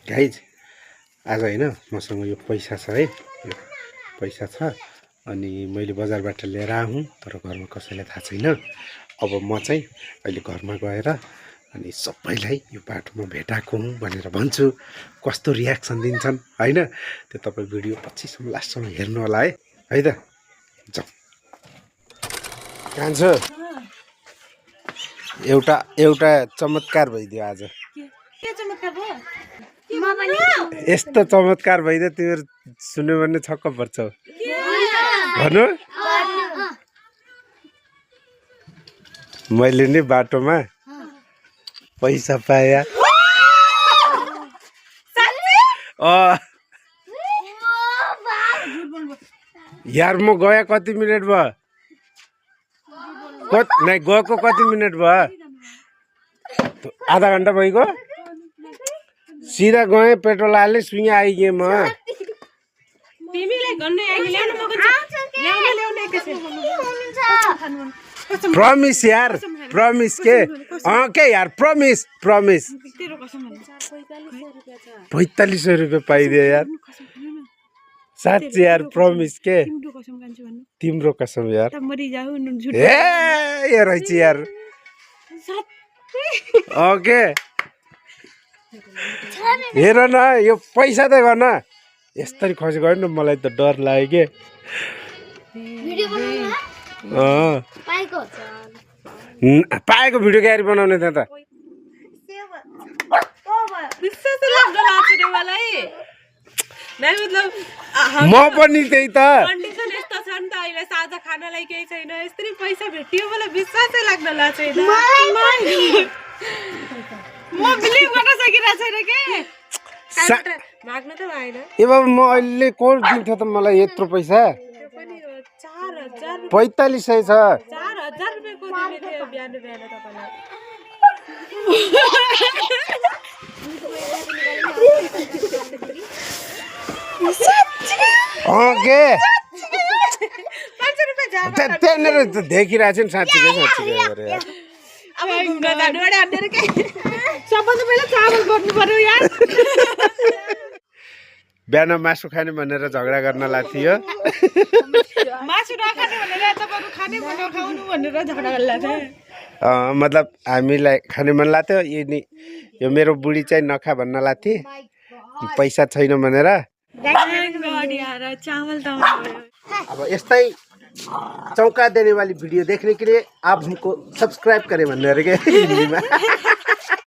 Guys आज होइन मसँग यो पैसा छ है, यो पैसा छ अनि मैले बजारबाट लिएर आऊँ तर घरमा कसैलाई थाहा छैन। अब म चाहिँ अहिले घरमा गएर अनि सबैलाई यो बाटोमा भेटाएको हुँ भनेर भन्छु, कस्तो रियाक्सन दिन्छन् होइन। त्यो तपाईँ भिडियो पछिसम्म लास्टसम्म हेर्नु होला है त। जाउँ कान्छ, एउटा चमत्कार भइदियो आज। यस्तो चमत्कार भइदियो तिमीहरू सुन्यो भने छक्क पर्छौ। भन्नु मैले नि बाटोमा पैसा पाएँ। यार म गए कति मिनट भयो? नहीं गएको कति मिनट भयो? आधा घन्टा भइगयो। सिधा गएँ, पेट्रोल हालेँ, सुइँ आइगएँ म। प्रमिस यार, प्रमिस के यार, प्रमिस 4500 रुपियाँ पाइदियो यार। साँच्चै यार, प्रमिस के तिम्रो कसम यार। ए रहेछ यार। ओके हेर न, यो पैसा त गर्न यसरी खसी गयो नि, मलाई त डर लाग्यो के। पाएको भिडियो क्यारी बनाउने थियो त। म पनि त्यही त। कन्डिसन यस्तो छ नि त, अहिले साझा खानालाई केही छैन, यस्तरी पैसा भेटियो मलाई विश्वासै लाग्न लाग्दैन। म बिलिभ गर्न सकिरहेको छैन के। माग्नु त भएन। ए बाबु म अहिले कोही दिन्थ्यो त मलाई यत्रो पैसा? 4500 छ। 4000 रुपियाँको दिने थियो बिहान बिहान तपाईलाई। ओके त्यहाँनिर देखिरहेको छ नि, साँच्चीकै गरे यार। अब घुम्न जानु अरे अन्यर के। सबभन्दा पहिला चावल गर्नु पर्यो यार। बिहान मासु खाने भनेर झगडा गर्न लाग्थ्यो। मासु नखाने भनेर तपाईहरु खाने नखाउनु भनेर झगडा गर्न लाग्थ्यो। मतलब हामीलाई खाने मन लाग्थ्यो, यो मेरो बुढी चाहिँ नखा भन्न लाग्थे, पैसा छैन भनेर। अब यस्तै चौंका देने वाली वीडियो देखने के लिए आप हमको सब्सक्राइब करें भन्ने अरे के हिंदी में।